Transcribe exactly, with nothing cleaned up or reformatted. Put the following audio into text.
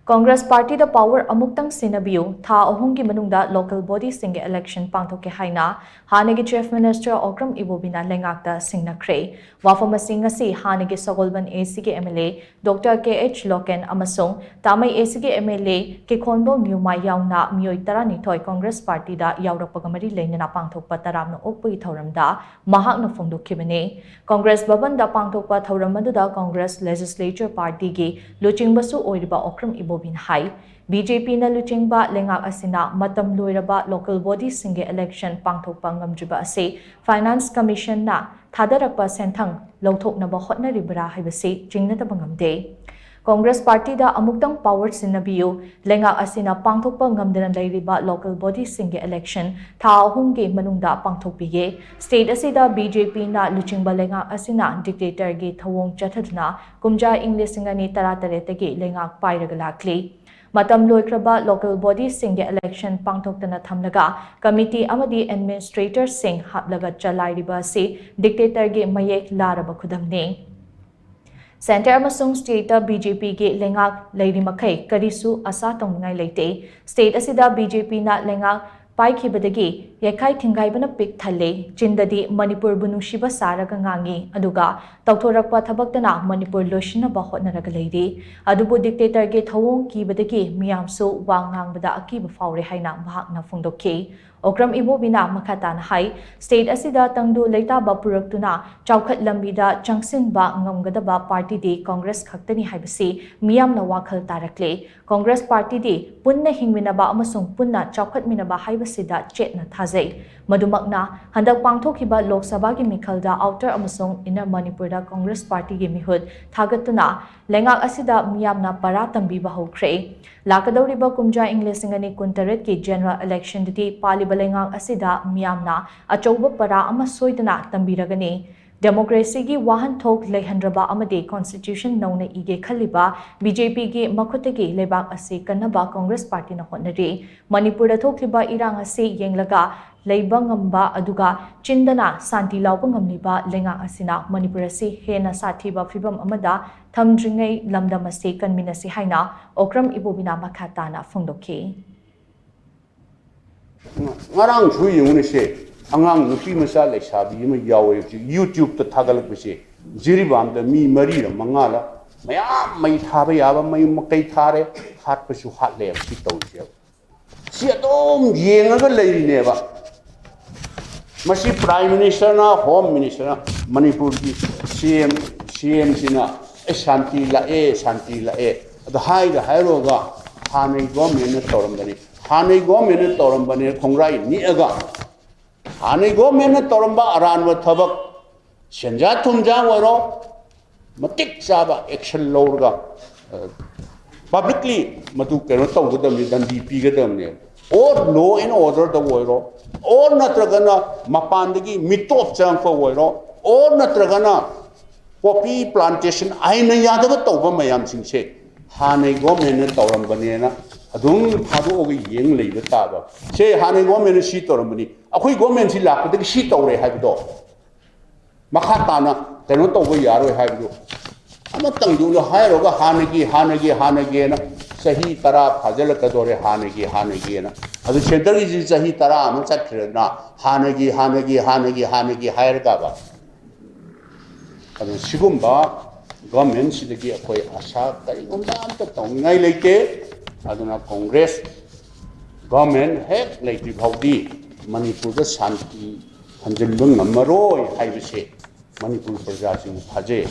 Congress ꯄꯥꯔꯇꯤꯗ power ꯑꯃꯨꯛꯇꯪ ꯁꯤꯟꯅꯕꯤꯌꯨ, ꯊꯥ ꯑꯍꯨꯝꯒꯤ ꯃꯅꯨꯡꯗ ꯂꯣꯀꯦꯜ ꯕꯣꯗꯤꯁꯤꯡꯒꯤ ꯏꯂꯦꯛꯁꯟ ꯄꯥꯡꯊꯣꯛꯀꯦ ꯍꯥꯏꯅ ꯍꯥꯟꯅꯒꯤ ꯆꯤꯐ ꯃꯤꯅꯤꯁꯇꯔ ꯑꯣꯀ꯭ꯔꯝ ꯏꯕꯣꯕꯤꯅ ꯂꯩꯉꯥꯛꯇ ꯁꯤꯡꯅꯈ꯭ꯔꯦ꯫ ꯋꯥꯐꯝ ꯑꯁꯤ ꯉꯁꯤ ꯍꯥꯟꯅꯒꯤ ꯁꯒꯣꯜꯕꯟ ꯑꯦꯁꯤꯒꯤ M L A doctor K H Loken ꯑꯃꯁꯨꯡ ꯇꯥꯃꯩ ꯑꯦꯁꯤꯒꯤ ꯑꯦꯝ ꯑꯦꯜ ꯑꯦ ꯀꯤꯈꯣꯟꯕꯣ ꯃ꯭ꯌꯨꯃꯥꯏ ꯌꯥꯎꯅ ꯃꯤꯑꯣꯏ ꯇꯔꯥꯅꯤꯊꯣꯏ ꯀꯣꯡꯒ꯭ꯔꯦꯁ ꯄꯥꯔꯇꯤꯗ ꯌꯥꯎꯔꯛꯄꯒ ꯃꯔꯤ ꯂꯩꯅꯅ ꯄꯥꯡꯊꯣꯛꯄ ꯇꯔꯥꯝꯅ ꯑꯣꯛꯄꯒꯤ ꯊꯧꯔꯝꯗ ꯃꯍꯥꯛꯅ ꯐꯣꯡꯗꯣꯛꯈꯤꯕꯅꯤ꯫ ꯀꯣꯡꯒ꯭ꯔꯦꯁ ꯚꯕꯟꯗ ꯄꯥꯡꯊꯣꯛꯄ ꯊꯧꯔꯝ ꯑꯗꯨꯗ ꯀꯣꯡꯒ꯭ꯔꯦꯁ ꯂꯦꯖꯤꯁꯂꯦꯆꯔ ꯄꯥꯔꯇꯤꯒꯤ ꯂꯨꯆꯤꯡꯕꯁꯨ ꯑꯣꯏꯔꯤꯕ ꯑꯣꯀ꯭ꯔꯝ ꯏꯕꯣꯕꯤꯅ ꯍꯥꯏ, ꯕꯤ ꯖꯦ ꯄꯤꯅ ꯂꯨꯆꯤꯡꯕ ꯂꯩꯉꯥꯛ ꯑꯁꯤꯅ ꯃꯇꯝ ꯂꯣꯏꯔꯕ ꯂꯣꯀꯦꯜ ꯕꯣꯗꯤꯁꯤꯡꯒꯤ ꯏꯂꯦꯛꯁꯟ ꯄꯥꯡꯊꯣꯛꯄ ꯉꯝꯗ꯭ꯔꯤꯕ ꯑꯁꯤ ꯐꯥꯏꯅꯥꯟꯁ ꯀꯃꯤꯁꯟꯅ ꯊꯥꯗꯔꯛꯄ ꯁꯦꯟꯊꯪ ꯂꯧꯊꯣꯛꯅꯕ ꯍꯣꯠꯅꯔꯤꯕ꯭ꯔꯥ ꯍꯥꯏꯕꯁꯤ ꯆꯤꯡꯅꯗꯕ ꯉꯝꯗꯦ꯫ ꯀꯣꯡꯒ꯭ꯔꯦꯁ ꯄꯥꯔꯇꯤꯗ ꯑꯃꯨꯛꯇꯪ ꯄꯥꯋꯔ ꯁꯤꯟꯅꯕꯤꯌꯨ, ꯂꯩꯉꯥꯛ ꯑꯁꯤꯅ ꯄꯥꯡꯊꯣꯛꯄ ꯉꯝꯗꯅ ꯂꯩꯔꯤꯕ ꯂꯣꯀꯦꯜ ꯕꯣꯗꯤꯁꯤꯡꯒꯤ ꯏꯂꯦꯛꯁꯟ ꯊꯥ ꯑꯍꯨꯝꯒꯤ ꯃꯅꯨꯡꯗ ꯄꯥꯡꯊꯣꯛꯄꯤꯒꯦ꯫ ꯁ꯭ꯇꯦꯠ ꯑꯁꯤꯗ ꯕꯤ ꯖꯦ ꯄꯤꯅ ꯂꯨꯆꯤꯡꯕ ꯂꯩꯉꯥꯛ ꯑꯁꯤꯅ ꯗꯤꯛꯇꯦꯇꯔꯒꯤ ꯊꯧꯑꯣꯡ ꯆꯠꯊꯗꯨꯅ ꯀꯨꯝꯖꯥ ꯏꯪ ꯂꯤꯁꯤꯡ ꯑꯅꯤ ꯇꯔꯥꯇꯔꯦꯠꯇꯒꯤ ꯂꯩꯉꯥꯛ ꯄꯥꯏꯔꯒ ꯂꯥꯛꯂꯤ꯫ ꯃꯇꯝ ꯂꯣꯏꯈ꯭ꯔꯕ ꯂꯣꯀꯦꯜ ꯕꯣꯗꯤꯁꯤꯡꯒꯤ ꯏꯂꯦꯛꯁꯟ ꯄꯥꯡꯊꯣꯛꯇꯅ ꯊꯝꯂꯒ ꯀꯃꯤꯇꯤ ꯑꯃꯗꯤ ꯑꯦꯗꯃꯤꯅꯤꯁꯇ꯭ꯔꯦꯇꯔꯁꯤꯡ ꯍꯥꯞꯂꯒ ꯆꯂꯥꯏꯔꯤꯕ ꯑꯁꯤ ꯗꯤꯛꯇꯦꯇꯔꯒꯤ ꯃꯌꯦꯛ ꯂꯥꯔꯕ ꯈꯨꯗꯝꯅꯤ꯫ ꯁꯦꯟꯇꯔ ꯑꯃꯁꯨꯡ ꯁ꯭ꯇꯦꯠꯇ ꯕꯤ ꯖꯦ ꯄꯤꯒꯤ ꯂꯩꯉꯥꯛ ꯂꯩꯔꯤꯃꯈꯩ ꯀꯔꯤꯁꯨ ꯑꯁꯥ ꯇꯧꯅꯤꯡꯉꯥꯏ ꯂꯩꯇꯦ꯫ ꯁ꯭ꯇꯦꯠ ꯑꯁꯤꯗ ꯕꯤ ꯖꯦ ꯄꯤꯅ ꯂꯩꯉꯥꯛ ꯄꯥꯏꯈꯤꯕꯗꯒꯤ ꯌꯩꯈꯥꯏ ꯊꯤꯡꯒꯥꯏꯕꯅ ꯄꯤꯛ ꯊꯜꯂꯦ꯫ ꯆꯤꯟꯗꯗꯤ ꯃꯅꯤꯄꯨꯔꯕꯨ ꯅꯨꯡꯁꯤꯕ ꯁꯥꯔꯒ ꯉꯥꯡꯉꯤ, ꯑꯗꯨꯒ ꯇꯧꯊꯣꯔꯛꯄ ꯊꯕꯛꯇꯅ ꯃꯅꯤꯄꯨꯔ ꯂꯣꯏꯁꯤꯟꯅꯕ ꯍꯣꯠꯅꯔꯒ ꯂꯩꯔꯤ꯫ ꯑꯗꯨꯕꯨ ꯗꯤꯛꯇꯦꯇꯔꯒꯤ ꯊꯧꯑꯣꯡ ꯀꯤꯕꯗꯒꯤ ꯃꯤꯌꯥꯝꯁꯨ ꯋꯥ ꯉꯥꯡꯕꯗ ꯑꯀꯤꯕ ꯐꯥꯎꯔꯦ ꯍꯥꯏꯅ ꯃꯍꯥꯛꯅ ꯐꯣꯡꯗꯣꯛꯈꯤ꯫ ꯑꯣꯀ꯭ꯔꯝ ꯏꯕꯣꯕꯤꯅ ꯃꯈꯥ ꯇꯥꯅ ꯍꯥꯏ, ꯁ꯭ꯇꯦꯠ ꯑꯁꯤꯗ ꯇꯪꯗꯨ ꯂꯩꯇꯥꯕ ꯄꯨꯔꯛꯇꯨꯅ ꯆꯥꯎꯈꯠ ꯂꯝꯕꯤꯗ ꯆꯪꯁꯤꯟꯕ ꯉꯝꯒꯗꯕ ꯄꯥꯔꯇꯤꯗꯤ ꯀꯣꯡꯒ꯭ꯔꯦꯁ ꯈꯛꯇꯅꯤ ꯍꯥꯏꯕꯁꯤ ꯃꯤꯌꯥꯝꯅ ꯋꯥꯈꯜ ꯇꯥꯔꯛꯂꯦ꯫ ꯀꯣꯡꯒ꯭ꯔꯦꯁ ꯄꯥꯔꯇꯤꯗꯤ ꯄꯨꯟꯅ ꯍꯤꯡꯃꯤꯟꯅꯕ ꯑꯃꯁꯨꯡ ꯄꯨꯟꯅ ꯆꯥꯎꯈꯠꯃꯤꯟꯅꯕ ꯍꯥꯏꯕꯁꯤꯗ ꯆꯦꯠꯅ ꯊꯥꯖꯩ꯫ ꯃꯗꯨꯃꯛꯅ ꯍꯟꯗꯛ ꯄꯥꯡꯊꯣꯛꯈꯤꯕ ꯂꯣꯛ ꯁꯚꯥꯒꯤ ꯃꯤꯈꯜꯗ ꯑꯥꯎꯇꯔ ꯑꯃꯁꯨꯡ ꯏꯟꯅꯔ ꯃꯅꯤꯄꯨꯔꯗ ꯀꯣꯡꯒ꯭ꯔꯦꯁ ꯄꯥꯔꯇꯤꯒꯤ ꯃꯤꯍꯨꯠ ꯊꯥꯒꯠꯇꯨꯅ ꯂꯩꯉꯥꯛ ꯑꯁꯤꯗ ꯃꯤꯌꯥꯝꯅ ꯄꯔꯥ ꯇꯝꯕꯤꯕ ꯍꯧꯈ꯭ꯔꯦ꯫ ꯂꯥꯛꯀꯗꯧꯔꯤꯕ ꯀꯨꯝꯖꯥ ꯏꯪ ꯂꯤꯁꯤꯡ ꯑꯅꯤ ꯀꯨꯟꯇꯔꯦꯠꯀꯤ ꯖꯦꯅꯔꯦꯜ ꯏꯂꯦꯛꯁꯟꯗꯗꯤ ꯄꯥꯜꯂꯤꯕ ꯂꯩꯉꯥꯛ ꯑꯁꯤꯗ ꯃꯤꯌꯥꯝꯅ ꯑꯆꯧꯕ ꯄꯔꯥ ꯑꯃ ꯁꯣꯏꯗꯅ ꯇꯝꯕꯤꯔꯒꯅꯤ꯫ ꯗꯦꯃꯣꯀ꯭ꯔꯦꯁꯤꯒꯤ ꯋꯥꯍꯟꯊꯣꯛ ꯂꯩꯍꯟꯗ꯭ꯔꯕ ꯑꯃꯗꯤ ꯀꯣꯟꯁꯇꯤꯇ꯭ꯌꯨꯁꯟ ꯅꯧꯅ ꯏꯒꯦ ꯈꯜꯂꯤꯕ ꯕꯤ ꯖꯦ ꯄꯤꯒꯤ ꯃꯈꯨꯠꯇꯒꯤ ꯂꯩꯕꯥꯛ ꯑꯁꯤ ꯀꯟꯅꯕ ꯀꯣꯡꯒ꯭ꯔꯦꯁ ꯄꯥꯔꯇꯤꯅ ꯍꯣꯠꯅꯔꯤ꯫ ꯃꯅꯤꯄꯨꯔꯗ ꯊꯣꯛꯂꯤꯕ ꯏꯔꯥꯡ ꯑꯁꯤ ꯌꯦꯡꯂꯒ ꯂꯩꯕ ꯉꯝꯕ ꯑꯗꯨꯒ ꯆꯤꯟꯗꯅ ꯁꯥꯟꯇꯤ ꯂꯥꯎꯕ ꯉꯝꯂꯤꯕ ꯂꯩꯉꯥꯛ ꯑꯁꯤꯅ ꯃꯅꯤꯄꯨꯔ ꯑꯁꯤ ꯍꯦꯟꯅ ꯁꯥꯊꯤꯕ ꯐꯤꯕꯝ ꯑꯃꯗ ꯊꯝꯗ꯭ꯔꯤꯉꯩ ꯂꯝꯗꯝ ꯑꯁꯤ ꯀꯟꯃꯤꯟꯅꯁꯤ ꯍꯥꯏꯅ ꯑꯣꯀ꯭ꯔꯝ ꯏꯕꯣꯕꯤꯅ ꯃꯈꯥ ꯇꯥꯅ ꯐꯣꯡꯗꯣꯛꯈꯤ꯫ ꯉꯔꯥꯡꯁꯨ ꯌꯦꯡꯉꯨꯅꯦꯁꯦ, ꯑꯉꯥꯡ ꯅꯨꯄꯤ ꯃꯆꯥ ꯂꯩꯁꯥꯕꯤ ꯑꯃ ꯌꯥꯎꯋꯦ ꯍꯧꯖꯤꯛ ꯌꯨꯇ꯭ꯌꯨꯕꯇ ꯊꯥꯒꯠꯂꯛꯄꯁꯦ꯫ ꯖꯤꯔꯤꯕꯥꯝꯗ ꯃꯤ ꯃꯔꯤꯔ ꯃꯉꯥꯔ ꯃꯌꯥꯝ ꯃꯩ ꯊꯥꯕ ꯌꯥꯕ ꯃꯩ ꯃꯀꯩ ꯊꯥꯔꯦ, ꯍꯥꯠꯄꯁꯨ ꯍꯥꯠꯂꯦꯕ꯫ ꯁꯤ ꯇꯧꯔꯤꯁꯦ, ꯁꯤ ꯑꯗꯨꯝ ꯌꯦꯡꯉꯒ ꯂꯩꯔꯤꯅꯦꯕ꯫ ꯃꯁꯤ ꯄ꯭ꯔꯥꯏꯝ ꯃꯤꯅꯤꯁꯇꯔꯅ, ꯍꯣꯝ ꯃꯤꯅꯤꯁꯇꯔꯅ, ꯃꯅꯤꯄꯨꯔꯒꯤ ꯁꯤ ꯑꯦꯝ, ꯁꯤ ꯑꯦꯝꯁꯤꯅ ꯑꯦ ꯁꯥꯟꯇꯤ ꯂꯥꯛꯑꯦ, ꯁꯥꯟꯇꯤ ꯂꯥꯛꯑꯦ ꯑꯗꯣ ꯍꯥꯏꯗ ꯍꯥꯏꯔꯨꯔꯒ ꯍꯥꯟꯅꯒꯤ ꯒꯣꯔꯃꯦꯟꯅ ꯇꯧꯔꯝꯕꯅꯤ, ꯍꯥꯟꯅꯒꯤ ꯒꯣꯔꯃꯦꯟꯅ ꯇꯧꯔꯝꯕꯅꯦ ꯈꯣꯡꯒ꯭ꯔꯥꯏ ꯅꯤꯛꯑꯒ ꯍꯥꯟꯅꯒꯤ ꯒꯣꯔꯃꯦꯟꯅ ꯇꯧꯔꯝꯕ ꯑꯔꯥꯟꯕ ꯊꯕꯛ, ꯁꯦꯟꯖꯥ ꯊꯨꯝꯖꯥ ꯑꯣꯏꯔꯣ, ꯃꯇꯤꯛ ꯆꯥꯕ ꯑꯦꯛꯁꯟ ꯂꯧꯔꯒ ꯄꯕ꯭ꯂꯤꯛꯂꯤ ꯃꯗꯨ ꯀꯩꯅꯣ ꯇꯧꯒꯗꯕꯅꯤ, ꯗꯟꯗꯤ ꯄꯤꯒꯗꯕꯅꯦ꯫ ꯑꯣꯔ ꯂꯣ ꯑꯦꯟ ꯑꯣꯔꯗꯔꯗ ꯑꯣꯏꯔꯣ, ꯑꯣꯔ ꯅꯠꯇ꯭ꯔꯒꯅ ꯃꯄꯥꯟꯗꯒꯤ ꯃꯤꯇꯣꯞ ꯆꯪꯉꯛꯄ ꯑꯣꯏꯔꯣ, ꯑꯣꯔ ꯅꯠꯇ꯭ꯔꯒꯅ ꯄꯣꯄꯤ ꯄ꯭ꯂꯥꯟꯇꯦꯁꯟ ꯑꯥꯏꯟꯅ ꯌꯥꯗꯕ ꯇꯧꯕ ꯃꯌꯥꯝꯁꯤꯡꯁꯦ ꯍꯥꯟꯅꯒꯤ ꯒꯣꯔꯃꯦꯟꯅ ꯇꯧꯔꯝꯕꯅꯦꯅ ꯑꯗꯨꯝ ꯊꯥꯗꯣꯛꯑꯒ ꯌꯦꯡ ꯂꯩꯕ ꯇꯥꯕ꯫ ꯁꯦ, ꯍꯥꯟꯅꯒꯤ ꯒꯣꯔꯃꯦꯟꯅ ꯁꯤ ꯇꯧꯔꯝꯕꯅꯤ, ꯑꯩꯈꯣꯏ ꯒꯣꯔꯃꯦꯟꯁꯤ ꯂꯥꯛꯄꯗꯒꯤ ꯁꯤ ꯇꯧꯔꯦ ꯍꯥꯏꯕꯗꯣ ꯃꯈꯥ ꯇꯥꯅ ꯀꯩꯅꯣ ꯇꯧꯕ ꯌꯥꯔꯣꯏ ꯍꯥꯏꯕꯗꯨ ꯑꯃꯇꯪꯗꯨ ꯍꯥꯏꯔꯨꯔꯒ ꯍꯥꯟꯅꯒꯤ, ꯍꯥꯟꯅꯒꯤ, ꯍꯥꯟꯅꯒꯤꯅ ꯆꯍꯤ ꯇꯔꯥ ꯐꯥꯖꯤꯜꯂꯛꯀꯗꯧꯔꯦ, ꯍꯥꯟꯅꯒꯤ, ꯍꯥꯟꯅꯒꯤꯅ꯫ ꯑꯗꯨ ꯁꯦꯟꯇꯔꯒꯤꯁꯤ ꯆꯍꯤ ꯇꯔꯥ ꯑꯃ ꯆꯠꯈ꯭ꯔꯦꯗꯅ, ꯍꯥꯟꯅꯒꯤ, ꯍꯥꯟꯅꯒꯤ, ꯍꯥꯟꯅꯒꯤ, ꯍꯥꯟꯅꯒꯤ ꯍꯥꯏꯔꯒꯕ꯫ ꯑꯗꯨꯅ ꯁꯤꯒꯨꯝꯕ ꯒꯣꯔꯃꯦꯟꯁꯤꯗꯒꯤ ꯑꯩꯈꯣꯏ ꯑꯁꯥ ꯀꯔꯤꯒꯨꯝꯕ ꯑꯝꯇ ꯇꯧꯅꯤꯡꯉꯥꯏ ꯂꯩꯇꯦ꯫ ꯑꯗꯨꯅ ꯀꯣꯡꯒ꯭ꯔꯦꯁ ꯒꯣꯔꯃꯦꯟ ꯍꯦꯛ ꯂꯩꯇ꯭ꯔꯤ ꯐꯥꯎꯗꯤ ꯃꯅꯤꯄꯨꯔꯗ ꯁꯥꯟꯇꯤ ꯍꯟꯖꯤꯟꯕ ꯉꯝꯃꯔꯣꯏ ꯍꯥꯏꯕꯁꯦ ꯃꯅꯤꯄꯨꯔ ꯄ꯭ꯔꯖꯥꯁꯤꯡꯅ ꯊꯥꯖꯩ꯫